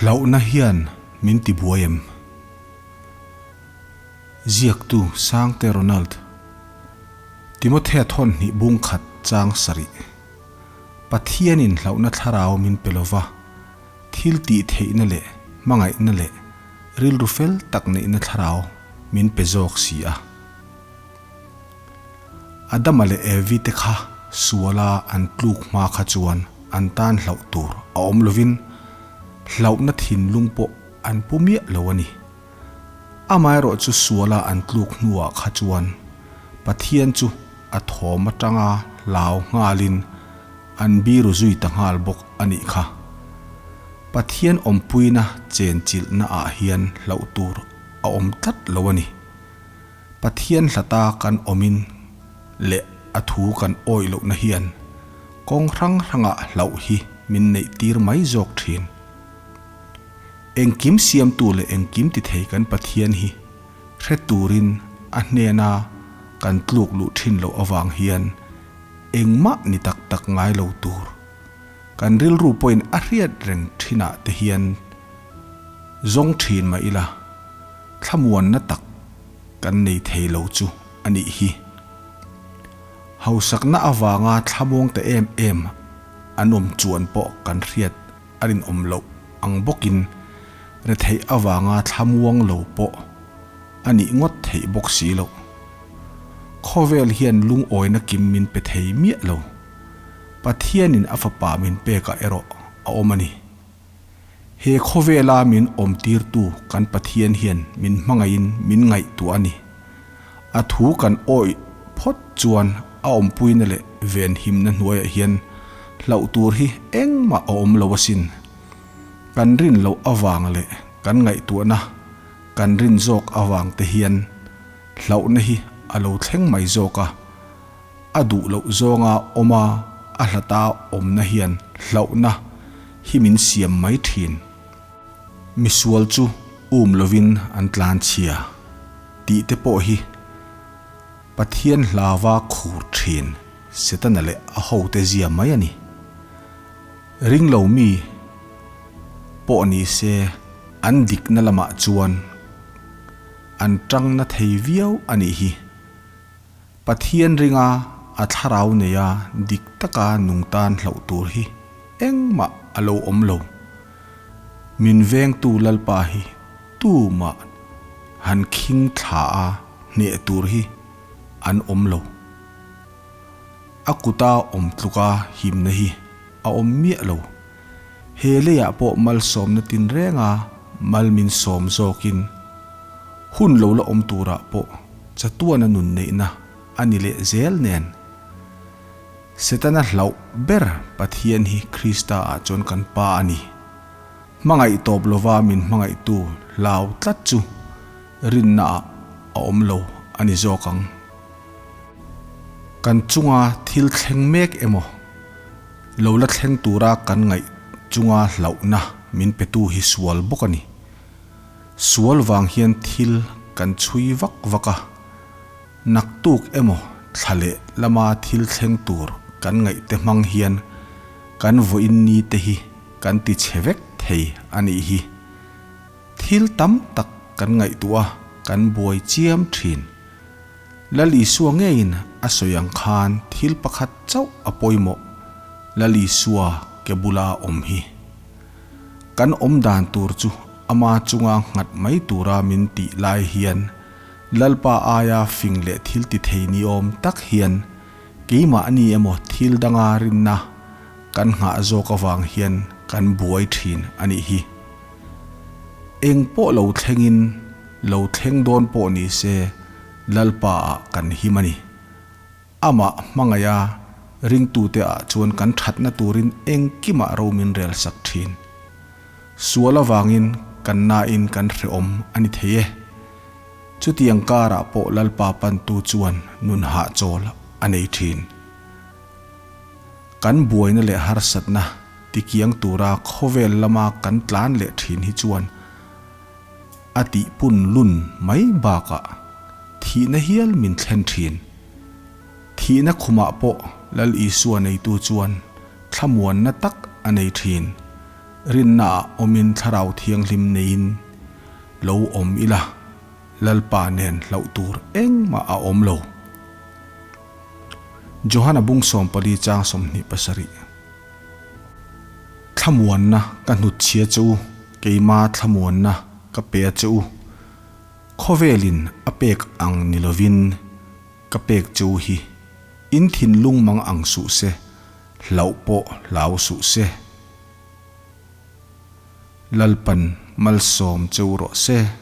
Hlauhna hian min tibuai em? Ziaktu Sangte Ronald, Timothea thawn hnih bung khat chang sarih. Pathianin hlauhna thlarau min pe lova, thil tih theihna leh hmangaihna leh rilru fel tak neihna thlarau min pe zawk si a. Adama leh Evi te kha suala an tluk hma kha chuan an tan hlauh tur a awm lovin hlauhna thinlung pawh an pu miah lo a ni. Amaherawhchu suala an tluk hnuah kha chuan Pathian chu a thawm atanga hlau nghalin an biru zui ta nghal bawk a nih kha. Pathian awmpuina chenchilhna ah hian hlauh tur a awm tlat lo a ni. Pathian hlata kan awmin leh a thu kan awih lohna hian kawng hrang hrangah hlauh hi min neih tir mai zawk thin. Engkim siamtu leh engkim ti thei kan Pathian hi hre turin a hnena kan tluk luh thin loh avang hian engmah ni tak tak ngai lo tur kan rilru pawhin a hriat reng thinah te hian zawng thin mah ila. Thlamuanna tak kan nei thei lo chu a nih hi. Hausakna avanga thlamuang ta em em an awm chuan pawh kan hriat a rinawm loh ang bawkin retheih avanga thlamuang lo pawh a nih ngawt theih bawk si loh. Khawvel hian lungawina kim min pe thei miah lo. Pathianin a fapa min pekah erawh a awm a ni. He khawvela min awmtirtu kan Pathian hian min hmangaihin min ngaihtuah a ni. A thu kan awih phawt chuan a awmpuina leh venhimna hnuaiah hian hlauh tur hi engmah a awm lo asin. Kan rin loh avang leh kan ngaihtuahna kan rin zawk avang te hian hlauhna hi a lo thleng mai zawk a. A duh loh zawnga awma a hlata awmna hian hlauhna hi min siam mai thin. Misual chu um lovin an tlan chhia tih te pawh hi Pathian hlava khur thin Setana leh a hote zia mai a ni. Ringlo mi pawh ni se an dikna lamah chuan an tangna thei viau a nih hi. Pathian ringa a thlarau neia dik taka nung tan hlauh tur hi engmah a lo awm lo. Min vengtu Lalpa hi tumah han khing thla a hneh tur hi an awm lo. A kuta awm tluka himna hi a awm miah lo. He leiah pawh malsawmna tinrenga mal min sawm zawkin hun lo la awm turah pawh chatuana nun neihna a ni leh zel nen. Setana hlauh ber Pathian hi Krista ah chuan kan Pa a ni. Hmangaih tawp lova min hmangaihtu hlau tlat chu rinna ah a awm lo a ni zawk ang. Kan chunga thil thleng mek emaw? Lo la thleng tura kan ngaih chunga hlauhna min petu hi sual bawk a ni. Sual vang hian thil kan chhui vak vak a, naktuk emaw thla leh lama thil thleng tur kan ngaihte hmang hian kan vawiin ni te hi kan ti chhe vek thei a nih hi. Thil tam tak kan ngaihtuah a, kan buai chiam thin. Lal Isua ngeiin a sawi ang khan thil pakhat chauh a pawimawh, Lal Isua ke bula awm hi. Kan awm dan tur chu ama chunga nghat mai tura min tih lai hian Lalpa aia fing leh thil ti thei ni awm tak hian keimahni emaw thil danga rinna kan nghah zawk avang hian kan buai thin a nih hi. Eng pawh lo thlengin lo thleng dawn pawh ni se Lalpa ah kan him a ni. Amah hmangaiha ringtute ah chuan kan thatna turin engkimah ro min rel sak thin. Sual avangin kan nain kan hrehawm a ni thei e. Chutiang karah pawh Lalpa pantu chuan nun hahchawl a nei thin. Kan buaina leh harsatna tikiang tura khawvel lama kan tlan leh thin hi chuan a tihpun lun mai bakah thihna hial min thlen thin. Thihna khumah pawh Lal Isua neitu chuan thlamuanna tak a nei thin. Rinnaah awmin Thlarau Thianghlim neiin lo awm ila, Lalpa nen hlauh tur engmah a awm lo. Johana bung 14 chang 27. Thlamuanna ka hnutchhia che u, keima thlamuanna ka pe a che u. Khawvelin a pek ang ni lovin ka pek che u hi. In thinlung mang ang suh se, hlauh pawh hlau suh se. Lalpan malsawm che u rawh se.